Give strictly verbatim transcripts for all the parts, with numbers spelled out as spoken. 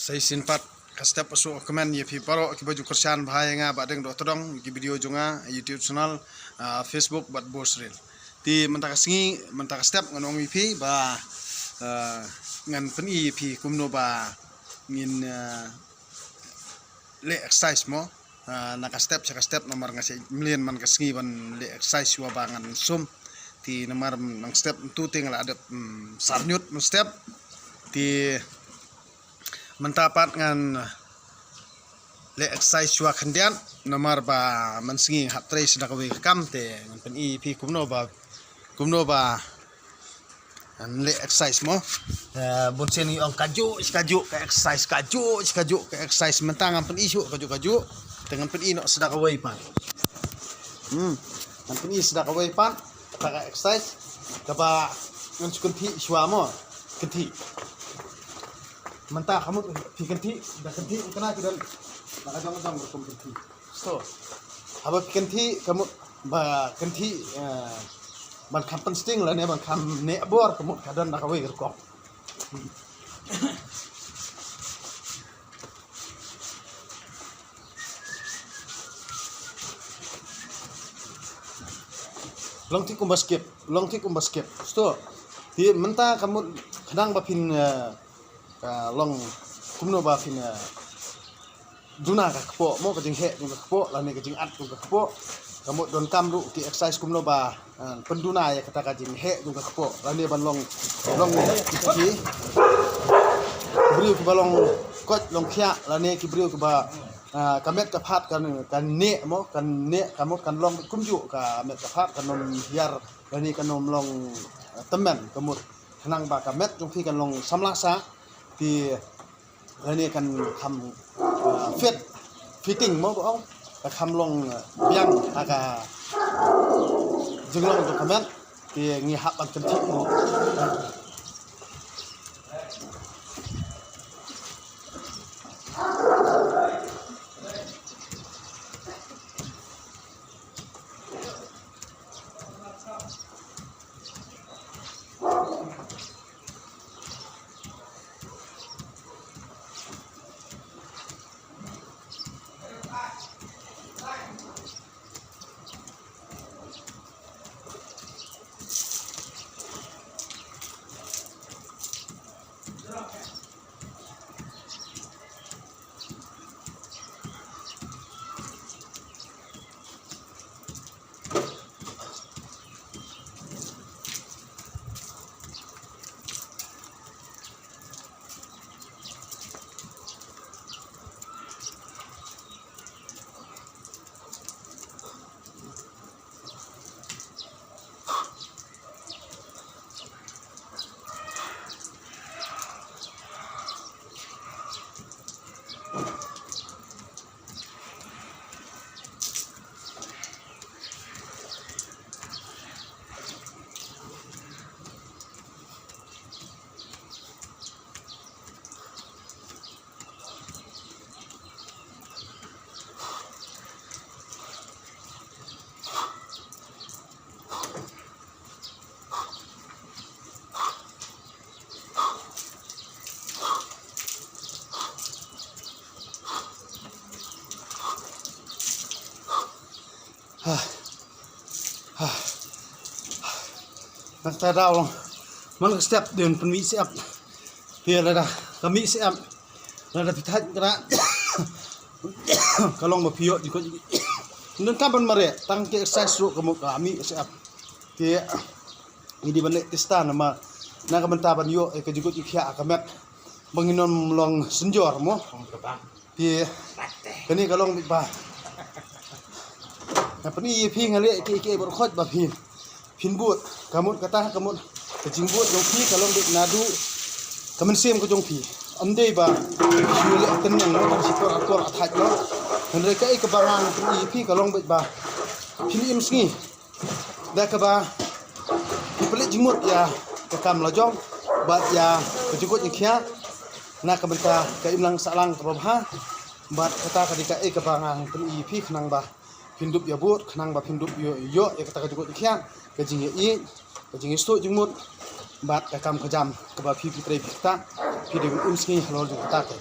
Sa shisien pat ka step shuh kmen ïa phi baroh kiba ju kyrshan bha ïa nga Bah Deng Dohtdong, ki video jong nga YouTube channel, ah, Facebook bad Bosrel. Te mynta ka sngi, mynta ka step ngan ong ïa phi ba, ah, ngan pyni ïa phi kumno ba ngin, ah, leh exercise mo. Ah, na ka step sha ka step namar nga sa mlien man ka sngi ban leh exercise shuwa ba ngan sum. Te namar nang step tu te nga la dep, mm, sar ñiut man step. Te mynta pat ngan leh exercise shuwa khyndiat namar ba man sngi hap trei sha kawei ka kam te ngan pyni phi kumno ba, kumno ba ngan leh exercise mo. Eh, bun sien ngi ong kajuh, kajuh ka exercise, kajuh, kajuh ka exercise. Mynta ngan pyni shuh kajuh, kajuh. Te ngan pyni noh sha kawei pat. Hmm. Ngan pyni sha kawei pat. Kata ka exercise kaba ngan shu kynthih shuwa mo. Kynthih. Mynta ka mut phi kynthih, da kynthih kane ki don. Ba ka dang dang rukom kynthih. So, haba phi kynthih ka mut ba kynthih, eh, ban kham pynsting lane ban kham neh bor ka mut ka don da kawei ka rukom. Long thik kumba skip, long thik kumba skip. Sto. Te mynta ka mut khnang ba phin, eh, ka long kumno ba phin, eh, duna ka kpoh mo, ka jingheh jong ka kpoh lane ka jingat jong ka kpoh. Ka mut donkam ruh ki exercise kumno ba, eh, pynduna ïa kata ka jingheh jong ka kpoh lane ban long, long ki, ki briew kiba long koit long khiah lane ki briew kiba, ah, ka met ka phad kan, kan neh mo, kan neh ka mut kan long kumjuh ka met ka phad kan ym hiar lane kan ym long, ah, tymmen ka mut. Khnang ba ka met jong phi kan long samla sah. Te lane kan kham, ah, fit, fitting mo ba ong, ka kham long, ah, biang ha ka jinglong jong ka met. Te ngi hap ban kynthih mo. Nangta daw long man ka step dei ban pynmih syep. Phi lada ka mih syep, lada phi thait kane ka long ba phi ïoh jingkoit. Nangta ban mareh tang ki exercise ruh ka mut ka mih syep. Te ngi dei ban leh tista namar na ka bynta ban ïoh ïa ka jingkoit jingkhiah ka met ba ngin ym long synjor mo. Te kane ka long beit ba nga pyni ïa phi, nga leh kiei kiei baroh khoit ba phi phin bud. Ka mut kata ka mut ka jingbud jong phi ka long beit naduh ka mynsiem ka jong phi. Ym dei ba phi leh tynning mo, tang shipor arpor arthait mo. Hynrei kaei kaba nga pyni ïa phi ka long beit ba phin im sngi da kaba phi pynleit jingmut ïa ka kam lajong bad ïa ka jingkoit jingkhiah na ka bynta ka imlang sahlang kaba bha. Bad kata ka dei kaei kaba nga pyni ïa phi khnang ba phin dup ïa bud, khnang ba phin dup ïoh, ïoh ïa kata ka jingkoit jingkhiah, ka jingïaieit, ka jingïasyllok jingmut. Bad ka kam ka jam kaba phi phi trei phi ktah, phi dei ban im sngi halor jong kata ka.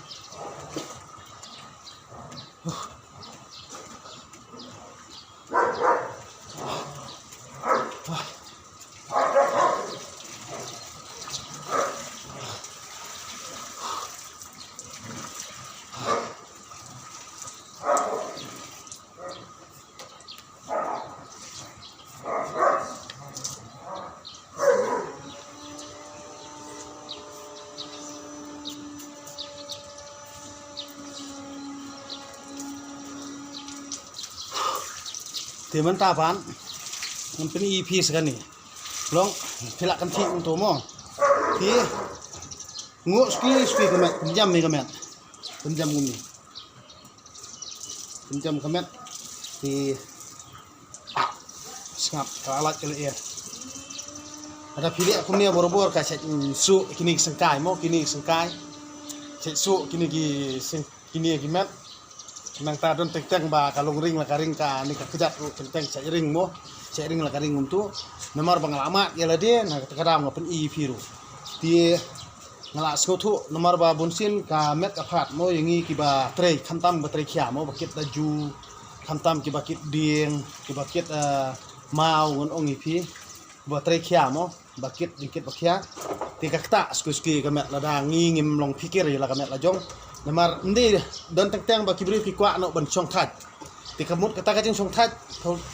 Te mynta pat ngan pyni ïa phi sa kane. Long, phi lah kan thik kumto mo. Te nguh suki suki ka met, pynjam ïa ka met. Pynjam kumne. Pynjam ka met. Te sngap ka la lait ka lyer. Lada phi leh kumne borabor ka shait, mm, suh kine ki syngkai mo, kine ki syngkai. Shait suh kine ki syng-, kine ki met. Nangta don teng teng ba ka long ring la ka ring, kane ka kjat ruh teng teng shait ring mo. Shait ring la ka ring kumto. Namar ba nga la mad ïa lade, na kata ka daw nga pyni ïa phi ruh. Te nga la sngewthuh namar ba bunsien ka met ka phad mo ïa ngi kiba trei, khamtam ba trei khia mo, ba kit da ju, khamtam kiba kit dieng, kiba kit, eh, maw, ngan ong ïa phi, ba trei khia mo, ba kit jingkit ba khia. Te ka ktah suki suki ka met lada ngi ngim long phikir ïa la ka met la jong. Namar ym dei, don teng teng ba ki briew ki kwah noh ban shong thait. Te ka mut kata ka jingshong thait,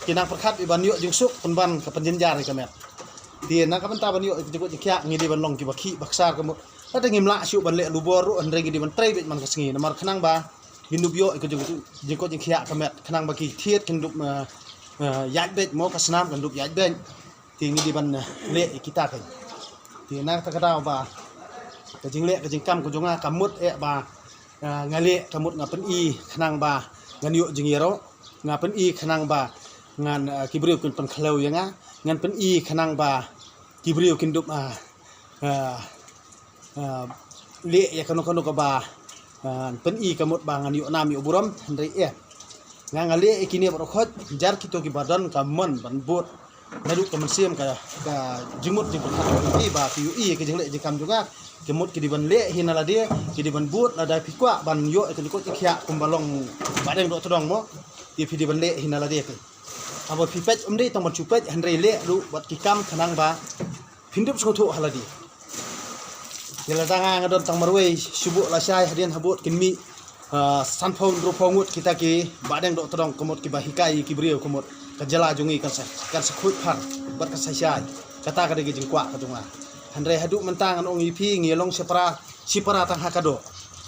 ki nang pyrkhat ïa ban ïoh jingsuk, pynban ka pynjynjar ïa ka met. Te na ka bynta ban ïoh ïa ka jingkoit jingkhiah, ngi dei ban long kiba khih ba ksar ka mut. Lada ngim lah shuh ban leh lubor ruh, hynrei ngi dei ban trei beit man ka sngi. Namar khnang ba ngin dup ïoh ïa ka jing-, jingkoit jingkhiah ka met, khnang ba ki thied kin dup, eh, eh, ïaid beit mo, ka snam kan dup ïaid beit. Te ngi dei ban, eh, leh ïa kita keiñ. Te na kata ka daw ba ka jingleh ka jingkam ka jong nga ka mut eh ba, eh, nga leh ka mut nga pyni khnang ba ngan ïoh jingïaroh, nga pyni khnang ba ngan, eh, ki briew kin pynkhlaiñ ïa nga, ngan pyni khnang ba ki briew kin dup, ah, ah, ah, leh ïa kano kano kaba, ah, pyni ka mut ba ngan ïoh nam ïoh burom, hynrei eh. Nga nga leh ïa kine baroh khoit, jar kito kiba don ka mon ban bud. Naduh ka mynsiem ka, ka jingmut jingpyrkhat ki ba ki ïohi ïa ka jingleh jingkam jong nga. Ki mut ki dei ban leh hi na lade, ki dei ban bud, lada phi kwah ban ïoh ïa ka jingkoit jingkhiah kumba long Bahdeng Dohtdong mo. Te phi dei ban leh hi na lade ki. Haba phi peit ym dei tang ban shu peit, hynrei leh ruh bad ki kam khnang ba phin dup sngewthuh ha lade. Ïa lada nga nga don tang marwei, shu buh lashai hadien habud kin mih, ah, sanphew hynriewphew ngut kita ki Bahdeng Dohtdong ka mut kiba hikai ïa ki briew ka mut ka jylla jong ngi kan sa, kan sa khuid phar bad kan sa shai. Kata ka dei ka jingkwah ka jong nga. Hynrei haduh mynta ngan ong ïa phi ngi long shipara, shipara tang ha ka doh.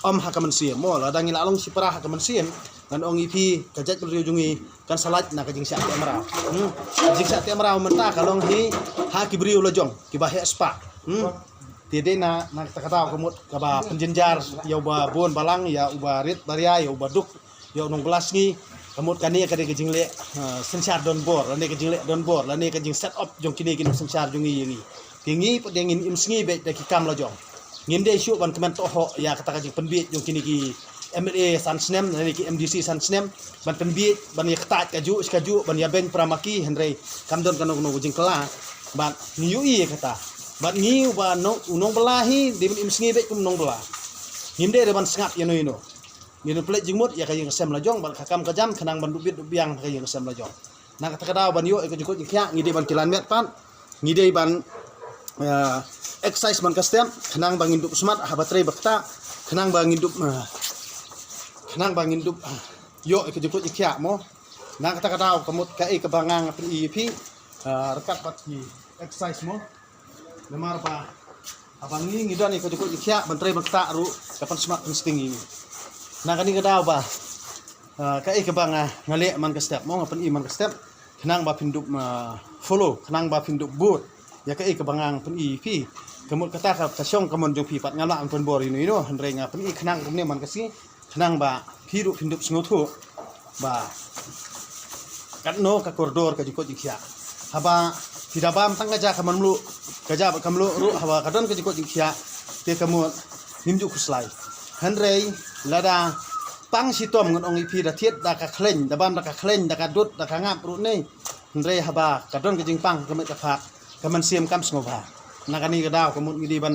Ym ha ka mynsiem. Mo lada ngi la long shipara ha ka mynsiem, ngan ong ïa phi ka jaitbynriew jong ngi kan sa lait na ka jingshah teh mraw. Hmm. Ka jingshah teh mraw mynta ka long hi ha ki briew la jong kiba heh spah. Hmm. Te dei na, na kata ka daw ka mut kaba pynjynjar ïa uba bun balang, ïa uba rit baria, ïa uba duk, ïa u nongbylla sngi. Ka mut kane ka dei ka jingleh, eh, synshar donbor, lane ka jingleh donbor, lane ka jingset up jong kine ki nongsynshar jong ngi ïa ngi. Te ngi pat dei ngin im sngi beit da ki kam la jong. Ngim dei shuh ban kmen tohok ïa kata ka jingpynbiej jong kine ki M L A san snem, lane ki M D C san snem, ban pynbiej, ban ïa ktait kajuh shi kajuh, ban ïa beiñ para ma ki, hynrei kam don kano kano ka jingkylla. Bad ngi ïohi ïa kata. Bad ngi uba nong, u nongbylla hi, dei ban im sngi beit kum nongbylla. Ngim dei ruh ban sngap ïano ïano. Ngin pynleit jingmut ïa ka ïing ka sem la jong, bad ka kam ka jam, khnang ban dup bit dup biang ka ïing ka sem la jong. Na kata ka daw ban ïoh ïa ka jingkoit jingkhiah, ngi dei ban kilan met pat. Ngi dei ban, eh, exercise man ka step, khnang ba ngin dup smat haba trei ba ktah, khnang ba ngin dup, eh, khnang ba ngin dup, eh, ïoh ïa ka jingkoit jingkhiah mo. Na kata ka daw ka mut kaei kaba nga nga pyni ïa phi, eh, ryngkat bad ki exercise mo. Namar ba haba ngi ngi don ïa ka jingkoit jingkhiah ban trei ban ktah ruh ka pynsmat pynsting ïa ngi. Na kane ka daw ba, ah, kaei kaba nga, nga leh man ka step mo, nga pyni man ka step. Khnang ba phin dup, ah, follow, khnang ba phin dup bud ïa kaei kaba nga nga pyni ïa phi. Ka mut kata ka, ka shong ka mon jong phi pat, ngam lah ban pynbor ïano ïano, hynrei nga pyni khnang kumne man ka sngi. Khnang ba phi ruh phin dup sngewthuh ba katno ka kordor ka jingkoit jingkhiah. Haba phi da bam tang ka ja ka man mluh, ka ja bad ka mluh ruh, haba ka don ka jingkoit jingkhiah, te ka mut ngim ju khuslai. Hynrei lada pang shitom, ngan ong ïa phi, da thied da ka khleiñ, da bam da ka khleiñ, da ka dud, da ka ngap ruh ne. Hynrei haba ka don ka jingpang ka met ka phad, ka mynsiem kam sngewbha. Na kane ka daw ka mut ngi dei ban,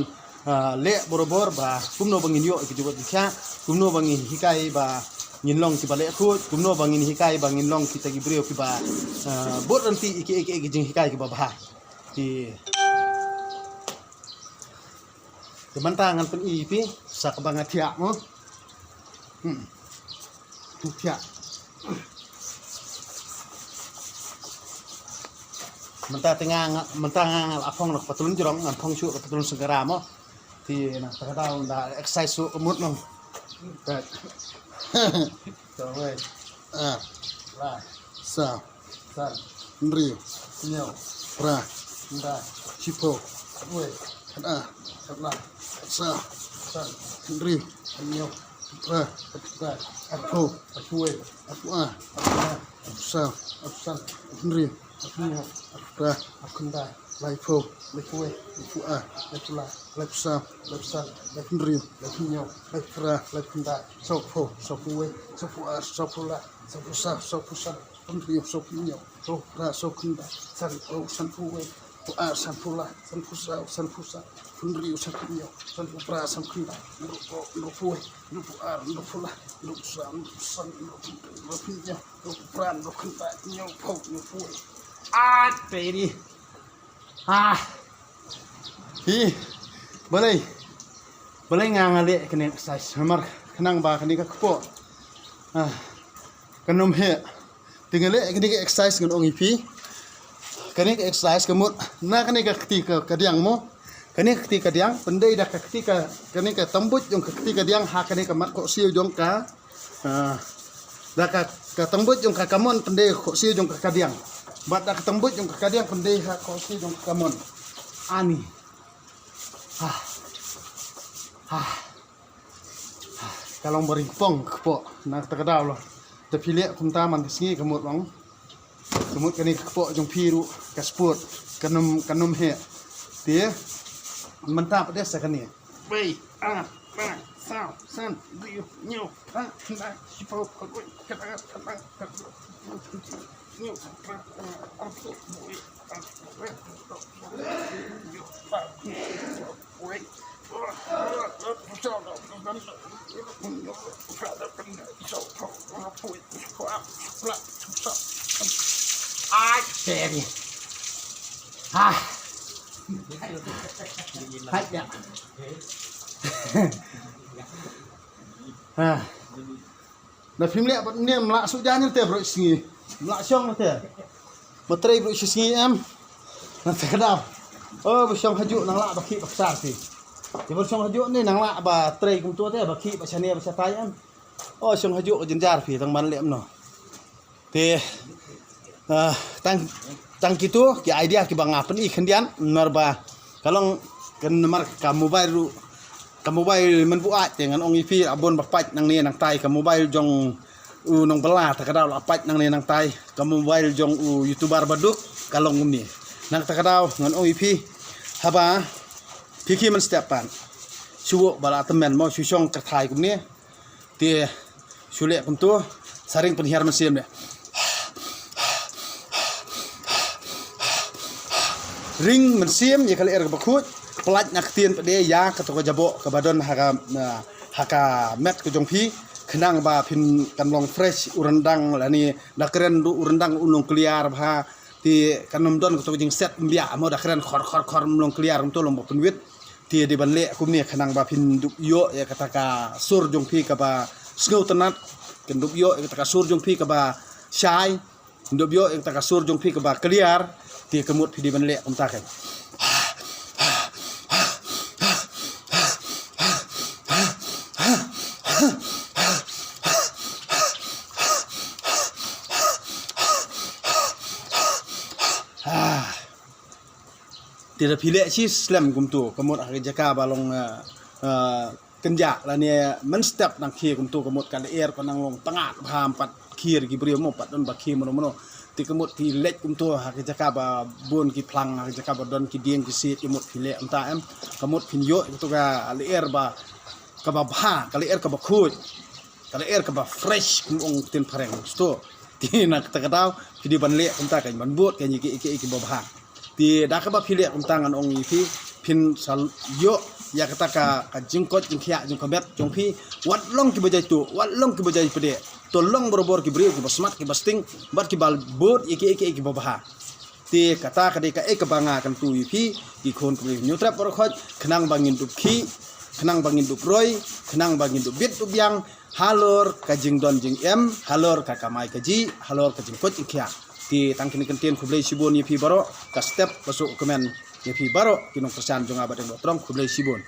ah, leh borabor ba kumno ba ngin ïoh ki jubab jingkha, kumno ba ngin hikai ba ngin long kiba leh khuid, kumno ba ngin hikai ba ngin long kita ki briew kiba, ah, bud ranti ïa ki, ïa ki, ïa ki jinghikai kiba bha. Ki, ki mynta ngan pyni ïa phi sa kaba nga thiah mo. Hmm. Thiah. Mynta te nga, nga, mynta nga, nga la phong na ka patlun jrong, ngan phong shuh ka patlun sengkara mo. Te na kata ka daw da exercise shuh ka mut mo. Right. Tawei. Ah. Lai. Sa. San. Hynriew. Hynñiew. Phra. Khyndai. Shiphew. Wei. Khatar. Khatsaw. San. Hynriew. Hynñiew. Phra. Khatkhyndai. Arphew. Arphew wei. Arphew ar. Arphew saw. Arphew san. Hynriew. Arphew hynñiew. Arphew phra. Arphew khyndai. Laiphew. Laiphew wei. Laiphew ar. Laiphew lai. Laiphew saw. Laiphew san. Laiphew hynriew. Laiphew hynñiew. Laiphew phra. Laiphew khyndai. Sawphew. Sawphew wei. Sawphew ar. Sawphew lai. Sawphew saw. Sawphew san. Hynriew, sawphew hynñiew, sawphew phra, sawphew khyndai, sanphew, sanphew wei, sanphew ar, sanphew lai, sanphew saw, sanphew san, hynriew, sanphew hynñiew, sanphew phra, sanphew khyndai, hynriewphew, hynriewphew wei, hynriewphew ar, hynriewphew lai, hynriewphew saw, hynriewphew san, hynriewphew hynriew, hynriewphew hynñiew, hynriewphew phra, hynriewphyw, hynñiewphew, hynñiewphew wei. Ah, te ri. Ah. Hi. Balei? Balei nga nga leh kane ka exercise? Namar khnang ba kane ka kpoh, ah, kan ym heh. Te nga leh kane ka exercise ngan ong ïa phi. Kane ka exercise ka mut na kane ka kti ka, ka diang mo. Kane ka kti ka diang, pyndei da ka kti ka, kane ka tymbuit jong ka kti ka diang ha kane ka mat khohsiew jong ka, ah, da ka, ka tymbuit jong ka kamon pyndei khohsiew jong ka ka diang. Bad da ka tymbuit jong ka ka diang pyndei ha khohsiew jong ka kamon. Ani. Ah. Ah. Ka long ba ringpong ka kpoh, na kata ka daw la. Da phi leh kumta man ka sngi ka mut long. Ka mut kane ka kpoh jong phi ruh ka sport, kan ym, kan ym heh. Te mynta pat de sa kane. Wei, ar, lai, saw, san, hynriew, hynñiew, phra, khyndai, shiphew, khatwei, khatar, khatphra, khatsaw, khathynriew, khatar, khatar, khatar, khatar, khatar, khatar, khatar, khatar, khatar, khatar, Ai, te ri. Ah. Hai ya. Ah. Na phim leh bad ne mla suk jan te bro sngi. Mla shong te. Ba trei bro shi sngi em. Na te ka daw. Oh, ba shong hajuh nang lah ba khih ba ksar phi. Te ba shong hajuh ne nang lah ba trei kumto te ba khih ba shane ba shatai em. Oh, shong hajuh ka jynjar phi tang ban leh em no. Te, ah, tang, tang kitu ki idea kiba nga pyni khyndiat namar ba ka long kan namar ka mobile ruh, ka mobile man buaid te ngan ong ïa phi abon ba pait nangne nangtai ka mobile jong u nongbylla ta ka daw la pait nangne nangtai ka mobile jong u YouTuber ba duk ka long kumne. Nangta ka daw ngan ong ïa phi haba phi khie mynstep pat shu ba la tymmen mo shu shong kyrthai kumne. Te shu leh kumtu sa ring pynhiar mynsiem leh. Ring mynsiem ïa ka lyer kaba khuid. Pyllait na ktien pat de ïa kato ka jaboh kaba don ha ka, ha ka met ka jong phi khnang ba phin kan long fresh u ryndang lane da kren ruh u ryndang u long clear bha. Te kan ym don kato ka jingset ym biang mo da kren khor khor khor ym long clear kumto long ba pynwit. Te dei ban leh kumne khnang ba phin dup ïoh ïa kata ka sur jong phi kaba sngewtynnat, kan dup ïoh ïa kata ka sur jong phi kaba shai, kan dup ïoh ïa kata ka sur jong phi kaba clear. Te ka mut phi dei ban leh kumta kan. Ah. Te da phi leh shi slem kumtu ka mut ha ka jaka ba long, eh, eh, kynjah lane mynstep nang khie kumtu ka mut ka lyer ka nang long tnga bha ym pat khie ki briew mo pat don ba khie mano mano. Te ka mut phi leh kumtu ha ka jaka ba bun ki phlang ha ka jaka ba don ki dieng ki siej ka mut phi leh kumta em. Ka mut phin ïoh kumtu ka lyer ba kaba bha ka lyer kaba khuid. Ka lyer kaba fresh kum ong ktien phareng sto. Te na kata ka daw phi dei ban leh kumta kan ban bud kan ïa ki, ki, ki ba bha. Te da kaba phi leh kumta ngan ong ïa phi phin sa ïoh ïa kata ka, ka jingkoit jingkhiah jingkhamet jong phi. Wat long kiba jai tuh, wat long kiba jai pdeng, to long barabor ki briew kiba smat kiba sting bad kiba bud ïa kiei kiei kiba bha. Te kata ka dei kaei kaba nga kyntu ïa phi ki khun ki briew Hynñiewtrep baroh khoit, khnang ba ngin dup khih, khnang ba ngin dup roi, khnang ba ngin dup bit dup biang halor ka jingdon jingem, halor ka kamai kajih, halor ka jingkoit jingkhiah. Te tang kine ki kyntien, khublei shibun ïa phi baroh, ka step ba suk kmen ïa phi baroh ki nongkyrshan jong nga ba dang dohtrong, khublei shibun.